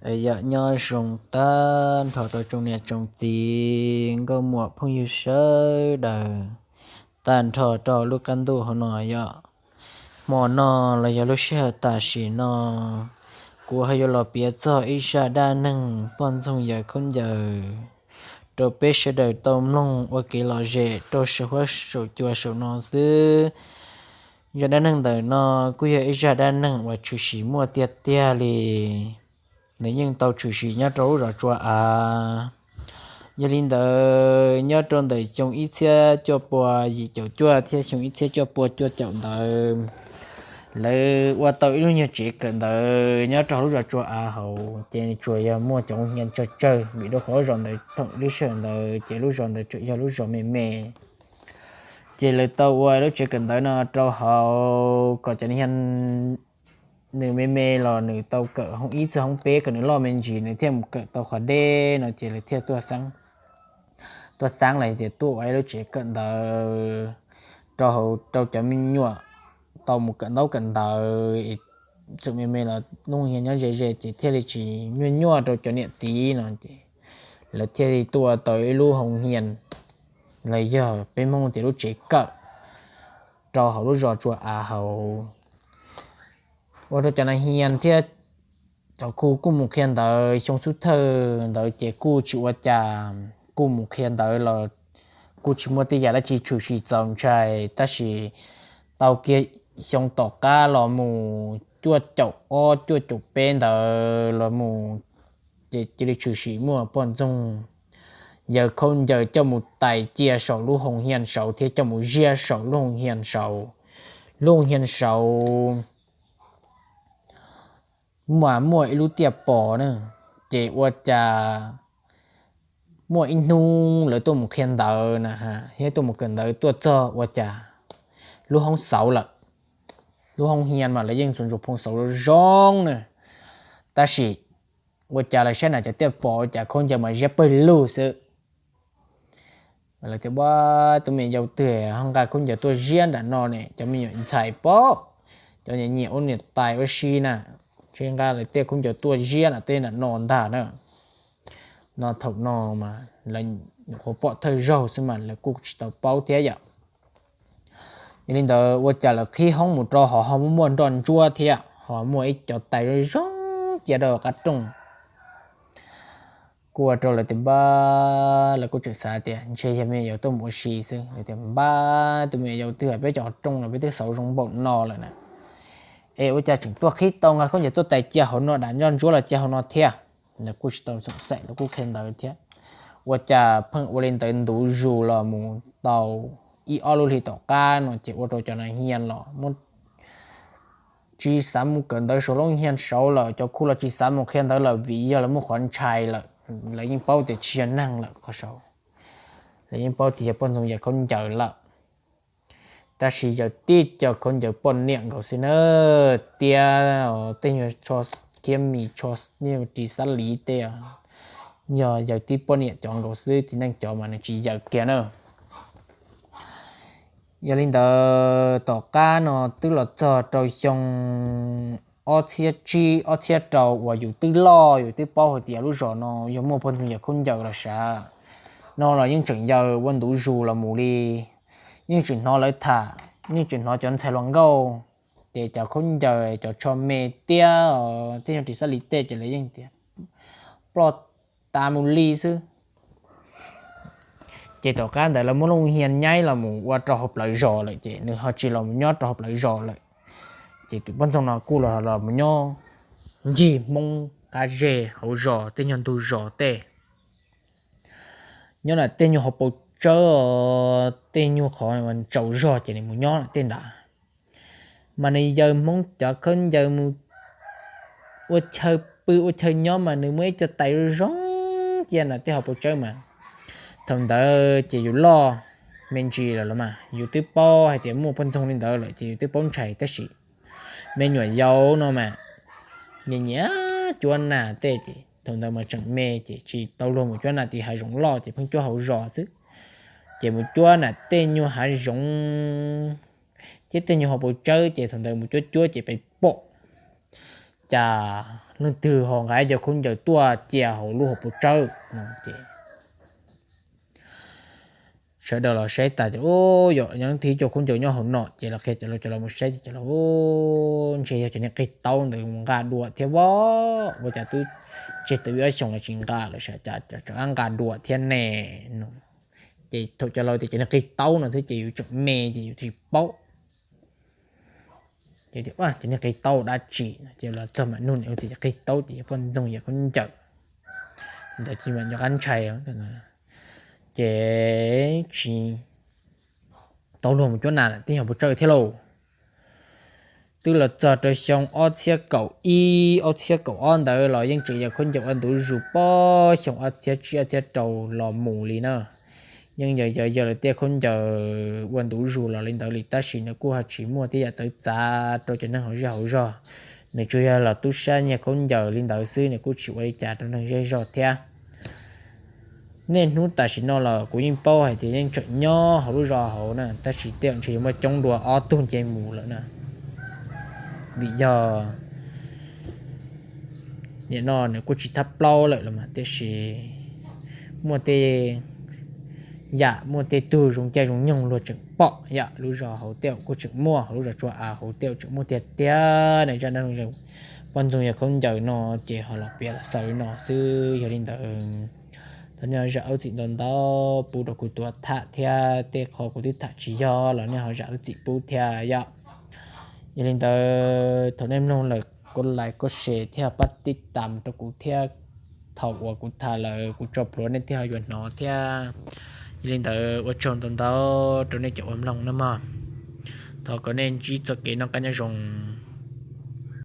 Yog nyob zoo tag nrho rau tsoom niam tsoom txiv nkauj muam phooj ywg sawv daws, tag nrho rau lub qab ntuj hauv no yog hmo no los yog lub sij hawm tam sim no, kuv ho yuav los piav txog ib zaj dab neeg poj ntxoog yawg khaub ncaws rau peb sawv daws tau mloog ua kev lom zem rau saum huab saum cua saum no xwb. Zaj dab neeg ntawm no kuj yog ib zaj dab neeg uas tshwm sim muaj tiag tiag li, nws yeej tau tshwm sim nyob rau lub zos Tsua Av. Yog li ntawd, nyob rau ntawm xyoo ib txhiab cuaj pua yim caum cuaj thiab xyoo ib txhiab cuaj pua cuaj caum ntawd, lawv ua tau ib lub nyuag tsev kawm ntawv nyob rau hauv lub zos Tsua Av hauv, ces tsuas yog muaj cov hia tsawg tsawg, vim rau qhov zos ntawd thaum lub sij hawm ntawd ces lub zos ntawd tsuas yog lub zos me me. Ces lawv tau ua lub tsev kawm ntawv no rau hauv kom cov hia nws me me los nws tau kawm hoob ib txog hoob peb, kom nws loj me ntsis nws thiaj mus kawm tau qhov deb no, ces lawv thiaj tuaj xaab los tias tuaj ua ib lub tsev kawm ntawv rau hauv rau cov me nyuam tau mus kawm ntaub kawm ntawv, txawm me me los lub hia nyob ze ze ces thiaj li tsis nyuaj nyuaj rau cov niam txiv no ces lawv thiaj li tuaj ua tau ib lub hoo hia los yog peb Hmoob tias lub tsev kawm rau hauv lub zos Tsua Av hauv, ua rau cov nas hia thiab cov khu kuj mus qhia ntawv. Xyoo xub thawj ntawd ces kuj tsis ua cas, kuj mus qhia ntawv los kuj tsis muaj tej yam dab tsi tshwm sim txaus ntshai, tab sis tau kiag xyoo tom qab los mus cuaj caum ob cuaj caum peb ntawd los mus, ces cia li tshwm sim muaj poj ntxoog yawg khaub ncaws coj mus tais cia saum lub hoo hia saud thiab coj mus ziab saum lub hoo hia saud. Lub hoo hia saud mas muaj ib lub tiaj pos na, ces ua cas muaj ib hnub lawv tuaj mus qhia ntawv na, thiab tuaj mus kawm ntawv tuaj txog ua cas lub hoob xauv lawm. Lub hoob hia mas lawv yeej txhua ntsuas phoo xauv zoo zoo na, tab sis ua cas lawv saib na cov tiaj pos ua cas khaub ncaws mas ziab pawg lug xwb. Lawv tias, Ua, tus me yau twg ho nqa khaub ncaws tuaj ziab nram no ne? Cov me nyuam ntxhais pom, cov nyiam ua niam tais ua si na, tsis nqa lawv tej khaub ncaws tuaj ziab nram tej nram no ntag na. No thaum no mas lawv nyuam qhuav pom thawj zaug xwb mas lawv kuj tsis tau paub thiab yom. Yog li ntawd ua cas lawv qhib hoob mus rau hauv ho muaj nroj ntsuab thiab ho muaj ib co tais zoo zoo cia rau qab rooj. Kuj ua rau lawv tias npab, lawv kuj tseem xav tias ntshe yog me nyuam yaus tuaj mus ua si xwb. Lawv tias npab, tus me nyuam yaus twg peb cov qhov rooj los peb twb xauv zoo npaum no lawm na, es ua cas tseem tuaj qhib tau nqa khaub ncaws tuaj tais cia hauv no, dam nroj ntsuab los cia hauv no thiab. Lawv kuj tsis tau xoom xaim, lawv kuj qhia ntawv thiab. Ua cas pheej ua li ntawd ntu zus los mus tau ib ob lub hlis tom qab no ces ua rau cov nas hia los muab tsis xav mus kawm ntawv saum lub hia saud lawm, cov khu los tsis xav mus qhia ntawv lawm vim yog lawv muaj qhov ntshai lawm. Lawv yeej paub tias tsis yog neeg lawm qhov saud, lawv yeej paub tias yog poj ntxoog yawg khaub ncaws lawm. Tab sis yawg tib co khaub ncaws poj niam nkaus xwb na, tiab tej nyuag tsho khiab mis, tsho ris xab liv tej, yog yawg tib poj niam cov nkaus xwb, txiv neej cov mas nws tsis yawg kiag na. Yog li ntawd tom qab no twb los txog rau xyoo ob txhiab tsib ob txhiab rau uas yus twb loj yus twb paub hais tias lub zos no yog muaj poj ntxoog yawg khaub ncaws los sav, no los yeej tseem yawg ua ntu zus los mus li. Yeej tseem hnov lawv tham, yeej tseem hnov cov ntxhais hluas nkauj, ces cov khaub ncaws cov tsho me tiab tej nyuag ris xab liv tej ces lawv yeej tias ploj tas mus li xwb. Ces tom qab ntawd lawv muab lub hia nyaib los mus ua rau hauv plawv zos lawm ces nws ho tsis los mus nyob rau hauv plawv zos lawm. Ces tus poj ntxoog no kuj los los mus nyob ncig Hmoob qab zej hauv zos tej nyuag ntug zos tej, nyob nram tej nyuag hauv paus tsawb, tej nyuag qhov tsaus zog ces nws mus nyob nram tej nrad. Mas nws yawg Hmoob cov khaub ncaws mus ua chaw pw ua chaw nyob mas nws muaj ib co tais zoo zoo cia nram tej hauv paus tsawb mas. Thaum ntawd ces yus loj me ntsis lawm los mas yus twb paub hais tias muaj poj ntxoog li ntawd lawm ces yus twb paub ntshai tab sis me nyuam yaus no mas nyiam nyiam cuab nas tej ces thaum ntawd mas tseem me ces tsis tau luag mus cuab nas tim hav zoov loj ces pheej cuab hauv zos xwb. Ces mus cuab nram tej nyuag hav zoov thiab tej nyuag hauv paus tsawb ces thaum ntawd mus cuab cuab ces pem pom cas leej twg ho nqa ib co khaub ncaws tuaj cia hauv lub hauv paus tsawb no ces sawv daws los saib tas ces, yog nyob thib co khaub ncaws nyob hauv no ces los qhia cov laus, cov laus mus saib ces cov laus, ntshe yog cov niag qig taub ntawd mus nqa dua thiab vauv, ua cas twb tseg tau ib ob xyoos los tsis nqa lawm, cas rov qab nqa dua thiab ne no. Ces thaum cov laus tias cov niag qig taub no xwb ces yus tseem me ces yus tsis paub. Ces tias cov niag qig taub dab tsi no, ces los txog mam nug niam tias cov qig taub ces yog poj ntxoog yawg khaub ncaws ntawd, ces mam nco qab ntshai. Ces tsis tau luag mus cuab nas lawm, twb yog puas tsawg thiab lauj. Twb los txog rau xyoo ob txhiab kaum ib ob txhiab kaum ob ntawd los yeej tseem yawg khaub ncaws ua ntu zus pog xyoo ob txhiab tsib ob txhiab rau los mus li na. Yeej yog yawg, yawg lawv tej khaub ncaws ua ntu zus los li ntawd li, tab sis nws kuj ho tsis muaj tej yam txawv txav rau cov neeg hauv zej hauv zog. Nws tsuas yog los tub sab nyiag khaub ncaws li ntawd xwb, nws kuj tsis ua li cas rau neeg zej zog thiab. Niaj hnub tam sim no los kuv yeej paub hais tias yeej tseem nyob hauv lub zos hauv na, tab sis tej zaum ntshe yuav muaj coob dua ob tug nce mus lawm na. Vim yog nim no nws kuj tsis thab plaub lawm los mas, tiam sis muaj tej yam, muaj tej tug zoo caij zoo nyoog luag tseem pom yom. Lub zos hauv tej zaum kuj tseem muaj, hauv lub zos tsua av hauv tej zaum tseem muaj tiag tiag na. Zaj dab neeg poj ntxoog yawg khaub ncaws no ces ho los piav los xaus li no xwb. Yog li ntawd, thov nej ho zam lub txim ntau ntau pub rau kuv tus tham thiab, tej qho kuv twb tham tsis yog los nej ho zam lub txim pub thiab yom. Yog li ntawd thaum nej mloog lawm, kov like kov share thiab pab tib tam rau kuv thiab. Thaum uas kuv tham lawm kuv tso plhuav nej thiaj ho yuav hnov thiab. Yog li ntawd ua tsaug ntau ntau rau nej cov uas mloog nawb mog. Thov kom nej ntsib txoj kev noj qab nyob zoo.